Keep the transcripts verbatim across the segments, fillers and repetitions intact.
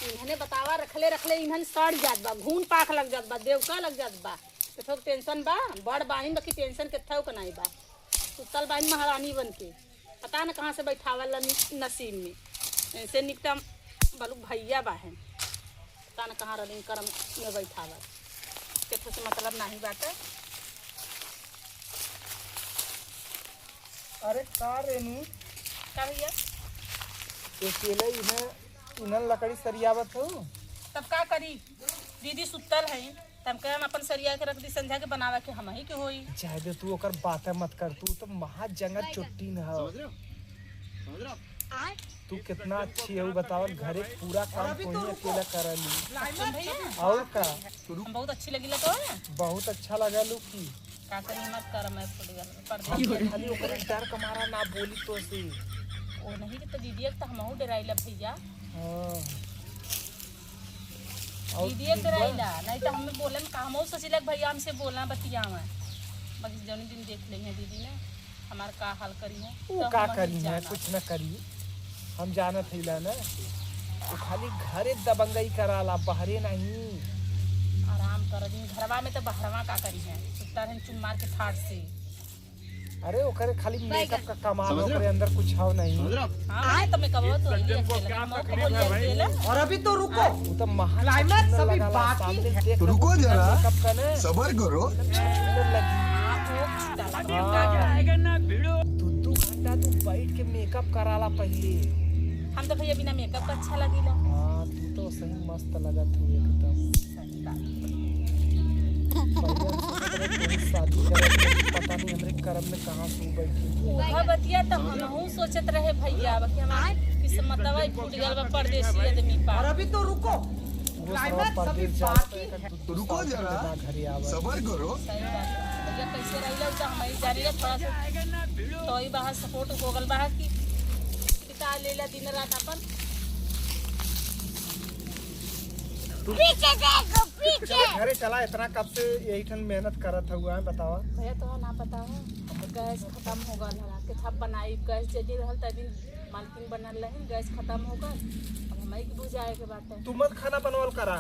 इन्हने बतावा, रखले रखले इन्हन सड़ जात बा, घून पाख लग जात बा, देवका लग जात बा। केथो के tension बा, बड़ बाहिन बा कि tension केथो के नाई बा। सुतल बाहिन महारानी बन के, पता न कहाँ से बैठावल ला नि-, नसीब में। इनसे निकटम बलुक भैया बाहिन, पता न कहाँ रलिन करम में बैठावल। केथो से मतलब नाही बाटे। अरे का रेनू? का भैया? अकेले इन्हें, इन्हन लकड़ी सरियावत हो? तब का करी? दीदी सुतल है, तब के हम अपन सरिया के रख दी, संझा के बनावे के हमही के होई। जाए दे तू, ओकर बातें मत कर, तू तो महा जंगल चोट्टी न हो। समझ रहे हो? समझ रहे हो? तू कितना अच्छी है, वो बतावल, घरे पूरा काम तू ही अकेला करली। सुन भैया, और का? हम बहुत अच्छी लगिला तो है? बहुत अच्छा लगा लू की। का करी, हमार करम है फूट गल, परदेसी आदमी। खाली ओकरे डर के मारा ना बोली तो से। ओ नहीं कि तो दीदी, एक तो हमहू डराइला भैया। हाँ। और दीदी एक डराइला, नहीं तो हमें बोले में का, हमहू सोचिला कि भैया हमसे बोला बतियावा। बाकी जौनी दिन देख लेंगे दीदी ने हमार का हाल करी है, वो तो का हम करी है, जाना। कुछ न करी। हम जानत हईला ना, वो खाली घरे दबंगई कराला, बहरे नहीं। आराम कर दिन, घरवा में तो बहरवा का करी है, सुत्ता रहन चुन मार के ठाट से। अरे ओकरे खाली makeup का कमाल, समझ रहे हो? ओकरे अंदर कुछ हव नहीं। समझ रहे हो? हाँ, तो makeup हो तो इस सज्जन को क्या तकलीफ है भाई? और अभी तो रुको, वो तो महा climax अभी बाकी है। रुको जरा, makeup का ना, सबर करो। एकदम छटपटने लगी। हाँ, वो जाएगा ना भिड़ो। दू दू घंटा तू बैठ के makeup कराला पहिले। हम तो भैया बिना makeup का अच्छा लगीला। हाँ, तू तो सही मस्त लगत हो एकदम। सही बात। पहिले हम सोचत रहे तोहरी शादी करे, पता नहीं हमरे करम में कहाँ से बैठी। उहा बतिया तो हमहू सोचत रहे भैया, बाकी हमार किस्मतवा ही फूट गल बा परदेसी आदमी पा। और अभी तो रुको, वो सब climax अभी परदेस जात बाकी है। रुको जरा, सबर करो। सही बात है। भैया कैसे रहिला, उ तो हम ही जानिला, थोड़ा सा तो ही बाहर support हो गल बाहर की बिता लेला दिन रात अपन। पीछे देखो, पीछे। चलो घरे चला, इतना कब से यही ठन मेहनत करत हुआ है, बतावा। भैया तो ना पता हो, गैस खत्म हो गल है, रात के छाप बनाई, गैस जली रहल तभी मालकिन बनल रही, गैस खत्म हो गल, अब हमारी के बुझाए के बाटे। तू मत खाना बनवल करा।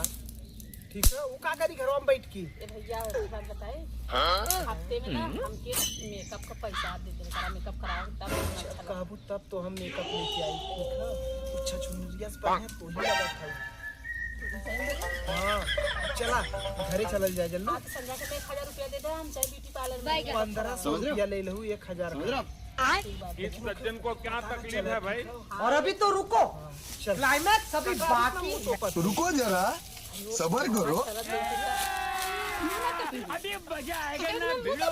ठीक है, वो का करी घरवा में बैठ के? ए भैया, एक बात बताई, हाँ? हफ्ते में ना हमके makeup का पैसा दे दे, करा makeup कराओ, तब अच्छा अच्छा, लगे। कहबू तब तो हम makeup लेके आई, ठीक है? अच्छा, छुनरिया से पहले तो ही लगा था। हाँ, चला, घरे चलल जाए जल्दी। हाँ, तो संध्या के तो एक हजार रुपया दे दे, हम चाहे beauty parlour में पंद्रह सौ रुपया ले लहू, एक हजार का। ठीक बात है। इस सज्जन को क्या तकलीफ है भाई? और अभी तो रुको, हाँ, चल। Climax अभी बाकी है। रुको जरा, सबर करो। अभी मजा आएगा ना भिड़ो।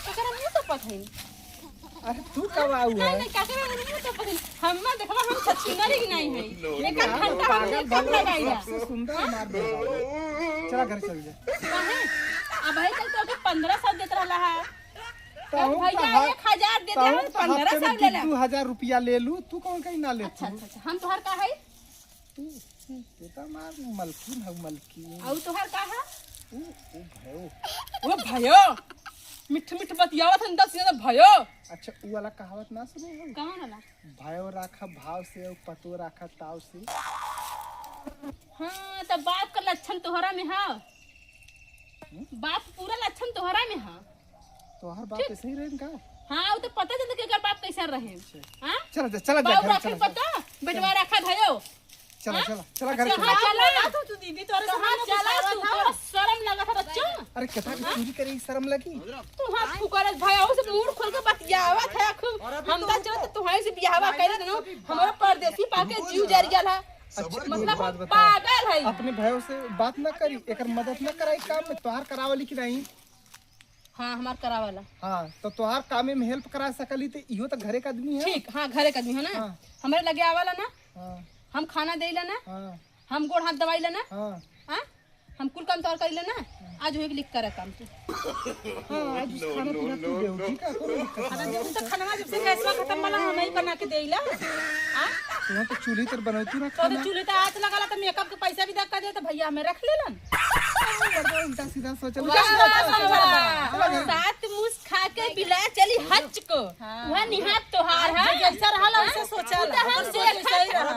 ओकरा मुंह तो पथई। अरे तू कब आऊ नहीं, है? नहीं, काकरा मुंह तो पथई। हम ना देखबा, हम छछुंदर ही नहीं है। एक घंटा हम पागल makeup भगवान लगाई ना। सबसे सुंदर हमार बेटा। चला घर चल जा। काहे? अब भाई कल तो अभी पन्द्रह सौ देत रहला है। तो अब हम भैया तो हर, एक हजार देते तो हम हैं, तो पन्द्रह सौ हफ्ते में ले ले। दू हजार रुपया ले लू, तू कौन कहीं ना ले अच्छा, तू? अच्छा, अच्छा, हम तोहर का है? तू, तू तो हमार मलकिन हऊ, मलकिन। अउ तोहार का है? ऊ, ऊ भयो। ओ भयो, मिठ मिठ बतियावत हन, दस हजार भयो। अच्छा, ऊ वाला कहावत ना सुने हो? कौन वाला? भयो राखा भाव से, अउ पतो राखा ताव से। हाँ, त बाप का लक्षण तोहरा में है। हम्म? बाप पूरा लक्षण तोहरा में है। तोहार बाप ठीक। ऐसे ही रहे का? हाँ, वो तो पता चलता कि एकर बाप कैसा रहे। अच्छा। हाँ? चला जा, चला जा, बाप घर राखे चला जा। पता, बेटवा रखा भयो। चला, हाँ? चला, चला घर अच्छा, चला। हाँ, चला ना, तू, तू दीदी, तोरे से कहाँ हम लोग चला गुस्सा तू? आवत है। तोरा शर्म लगत है, बच्चों? अरे, कथा की हाँ? चोरी करे, शर्म लगी? तू हाथ फुकरत भाई, ओसे मुंह खोल के बतियावत है खूब। और अभी हम तो तो रुको। चलत तुम्हारे से बियाहवा कर देनो, हमारा परदेसी पाके जीव जर गया है। अच्छा, मतलब, बात बता। पागल है। अपने भाइयों से बात ना करी, एकर मदद ना कराई काम में, तोहार करावली कि नहीं? हाँ, हमार करावाला। हाँ, तो तोहार कामे में help करा सकली, तो इहो तो घरे का आदमी है। ठीक, हाँ, घरे का आदमी है ना। हाँ। हमरे लगे आवाला ना, हाँ। हम खाना देला ना, हाँ। हम गोड़ हाथ दबाइला ना, हाँ। हाँ? हम कुल काम तोहार करीला ना, आज वही लिख कर काम तू। हाँ, आज खाना पीना तू देऊ, ठीक है, कोनो दिक्कत खाना नहीं। देऊ तो खाना जब से गैसवा खत्म वाला हम ही बना के देला। हाँ? यहाँ तो चूल्हे तर बनौती ना तो खाना। चूल्हे तो आज लगाला तो makeup के पैसा भी दे कर दे तो भैया हमें रख लेलन। उल्टा सीधा सोचल। वाह, वाह, वाह, वाह। चलो घर। सात मुस खा के बिला चली हच को। हाँ। वह निहात तोहार है। जो जैसा रहला, वैसे हाँ? सोचल। तो हम अपन सोच देखा सही रहा।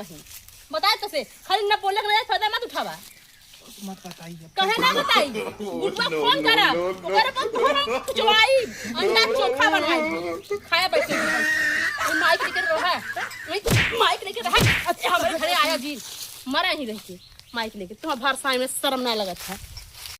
बहिन। बताए तो से, खाली ना बोले के ना फायदा मत उठावा। मत बताई अब। कहे ना बताई? गुरुआ फोन करा, ओकरे पर तोहरा कुचवाई, अंडा चोखा बनाई। खाया बैठे रहो। वो माइक लेके रहा, माइक लेके रहा। अच्छा, हमारे घरे आया जी, मरा ही रह के। माइक लेके तुम्हारा भरसाई में शर्म ना लगत है।